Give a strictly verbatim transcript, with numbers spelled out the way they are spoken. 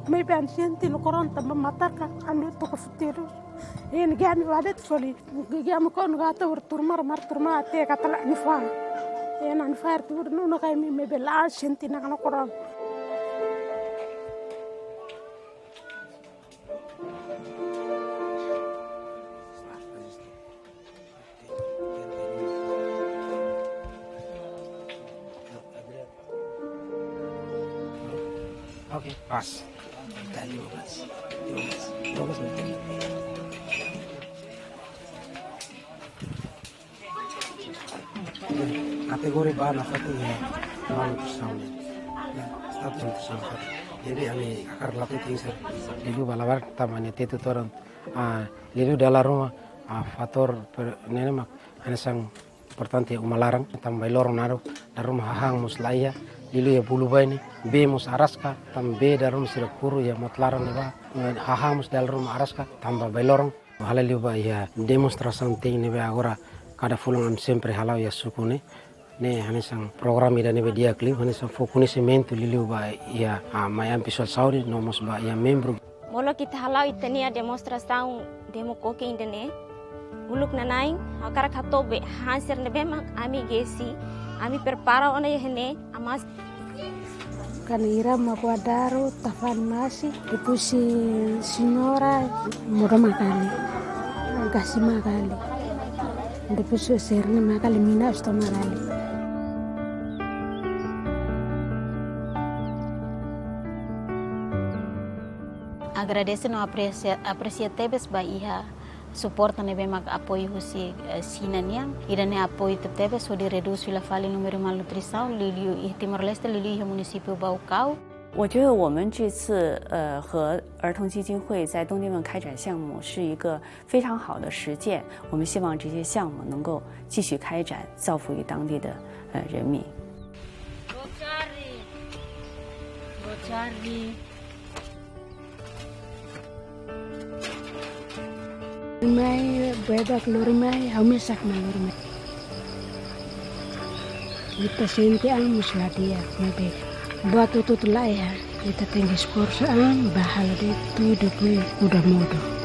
Maibé ami sente loron tanba matar ka ami toka futeru. Ne'e ami ba de'it fali. Ne'e ami kon gata ur turmar mar turmar até katak la ami far. Ne'e ami far tuur no na kai mi maibé la sente nakloron. Oke, pas. Tadi lima belas. Lima belas. Lima belas menit. Kategori ba nafatin ya, malu tu sama. Ya, status tu sama. Jadi ami akar laku tinggal. Liuliu ba labarik tanba ne'e tetu toran, ah, liuliu dala ruma, ah, fatór per-, ne'e mak hanesan importante uma laran, tanba iha loron naruk, dala ruma hahán mós laiha, liuliu iha Bulubai ne'e, bee mós araska, tanba bee dala ruma sira kuru iha mota laran ne'ebá, hahán mós dala ruma araska, tanba iha loron. Halo liu ba iha demonstrasaun te'in ne'ebé agora kada fulan ami sempre hala'o iha suku ne'e. Ne'e hanesan programa ida ne'ebé di'ak liu, hanesan fó koñesimentu liuliu ba iha, ah, mai ami pesoál saúde, no mós ba iha membru. Molok ita hala'o ita-nia demonstrasaun demo koke ida-ne'e. Uluk nanain, ha'u hakarak hato'o be hahán sira ne'ebé mak ami gesi, ami prepara ona iha ne'e, amas. Kan ira mak kuadaru, tafan masi, depois si-, señora, modo makali, gasi makali. Depois sira-ne'e makali mina usta makali. Agradese no apresia, apresia tebes ba iha suporta ne'ebé mak apoiu husi, eh, Xina nian. Ida-ne'e apoiu tebetebes hodi redús fila fali númeru malnutrisaun, liuliu iha Timor-Leste, liuliu iha munisípiu Baucau. 我觉得我们这次，呃，和儿童基金会在东帝汶开展项目是一个非常好的实践，我们希望这些项目能够继续开展，造福于当地的，呃，人民。 Mai, buat ida lori mai, ha'u mesak mai lori mai. Ita sente an mós la di'ak, maibé buat hotu-hotu laiha, ita tenke esforsu an, ba halo de'it tuir depois kuda modo.